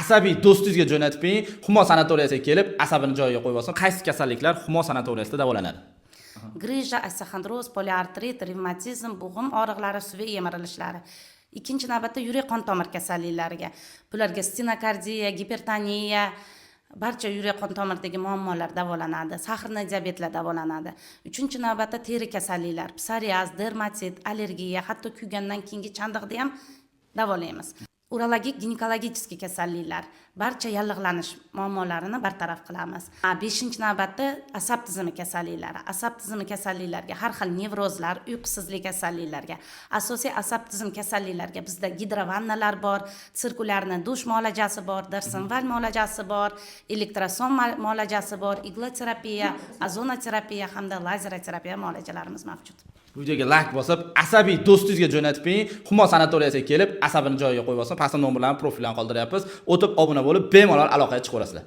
Asabiy do'stingizga jo'natib bering, Humo sanatoriyasiga kelib, asabini joyiga qo'yib olsin. Qaysi kasalliklar Humo sanatoriyasida davolanadi? Грыжа, остеохондроз, poliartrit, revmatizm, bo'g'im og'riqlari, suvak yemirilishlari. Ikkinchi navbatda yurak qon tomir kasalliklariga. Bularga stenokardiya, gipertoniya, barcha yurak qon tomirdagi muammolar davolanadi, сахарный diabetlar davolanadi. Uchinchi navbatda teri kasalliklar, psoriaz, dermatit, allergiya, hatto kuygandan keyingi chandiqni ham davolaymiz. Urologik, ginekologический kasalliklar, barcha yallig'lanish muammolarini bartaraf qilamiz. Beshinchi navbatda asab tizimi kasalliklari. Asab tizimi kasalliklariga har xil nevrozlar, uyqusizlik kasalliklarga, asosiy asab tizim kasalliklariga bizda gidrovannalar bor, циркулярный dush muolajasi bor, Darsonval muolajasi bor, elektroson muolajasi bor, igloterapiya, ozonoterapiya hamda lazeroterapiya muolajalarimiz mavjud. Videoga like bosib, asabiy do'stingizga jo'natib bering, Humo sanatoriyasiga kelib, asabini joyiga qo'yib olsin. Pastda nomerlarni, profillarni qoldiryapmiz. O'tib obuna bo'lib, bemalol aloqaga chiqaverasizlar.